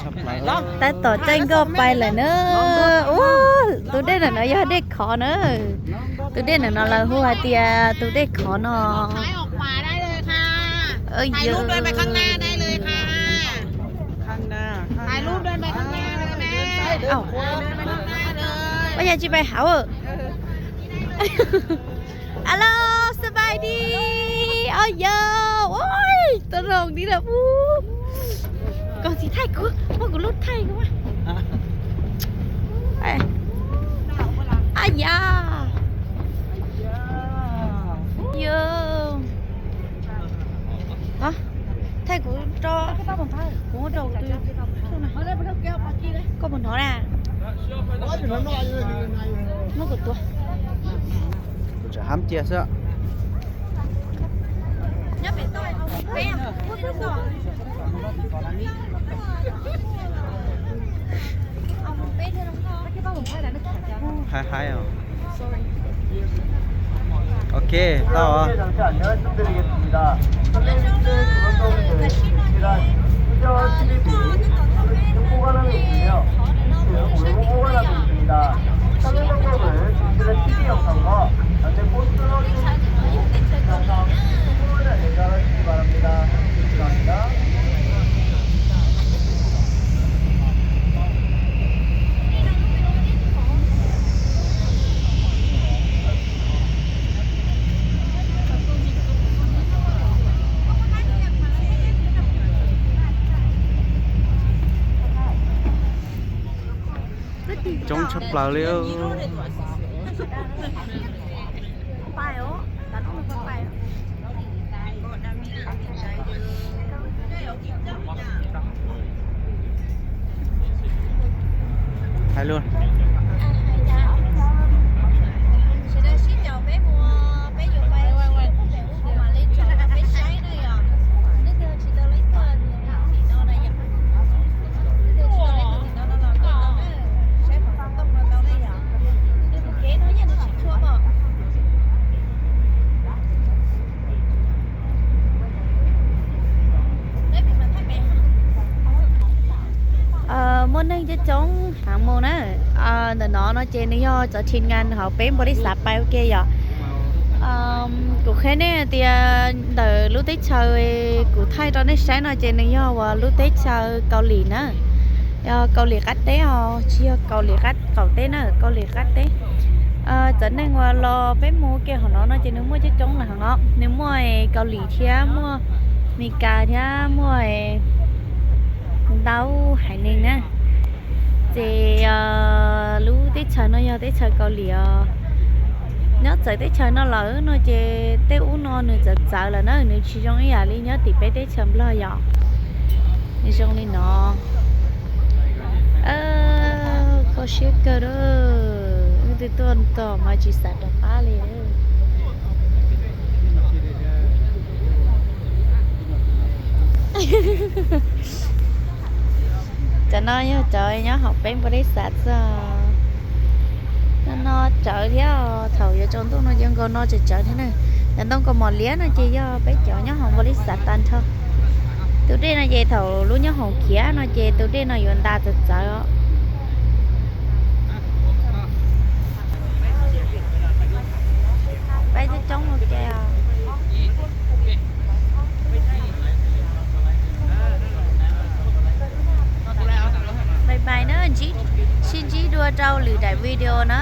Tab tom caij nkoj pais lawm na. Ua, tus dej ntawm no yog dej khov na. Tus dej ntawm no lawv hu hais tias tus dej khov no. Ua yog tsis pais hauv. Alo, สบายดี Ua yog, ua, tau rau di lawm. Koj txiv thaij kuv, muab kuv lub thaij kuv. Ab yam, yog, thaij kuv rau, kuv muab rau tus, koj puas hnov na? Muab kuv tuav. Kuv tseem hab cia xwb. Haib haib os. Ok, tau. Coob tshaj plaws li. Hais lus. Muaj neeg coob coob heev mus na. Ntawm no no ces nws yog cov team ngan hauv peb npau li xav pais ua ke yom. Kuv qhia nej tias ntawm lub teb chaws kuv thaij rau nej saib no ces nws yog uas lub teb chaws Kaus Lim na. Yog Kaus Lim qab teb os, tsis yog Kaus Lim qab qaum teb na, Kaus Lim qab teb. Cov neeg uas los peb mus ua ke hauv no no ces nws muaj coob coob lawm heev os. Nws muaj Kaus Lim thiab muaj Mes Kas thiab muaj ntau haiv neeg na. Ces lub teb chaws no yog teb chaws Kaus Lim os. Nyob txawv teb chaws no lawm no ces tej ub no nws txawv txawv lawm na, nws tsis zoo ib yam li nyob tim peb teb chaws Nplog yom. Nws zoo li no. Kho siab kawg, wb twb tuaj tos mas tsis xav rov qab li. Cov no yog cov nyob hauv peb npau li xav txog. No no tsawv thiab, thaum yuav tsaus ntuj no ces nkaus no tsawv tsawv thiab na. Cov ntoo kaus mom liab no ces yog peb cov nyob hauv npau li xav tag nrho. Tus dej no ces thaum lub nyob hauv khiav no ces tus dej no yuav ntas txawv txawv os. Peb coob coob ua ke os. Bye bye na, sib ntsib dua rau lwm daim video na.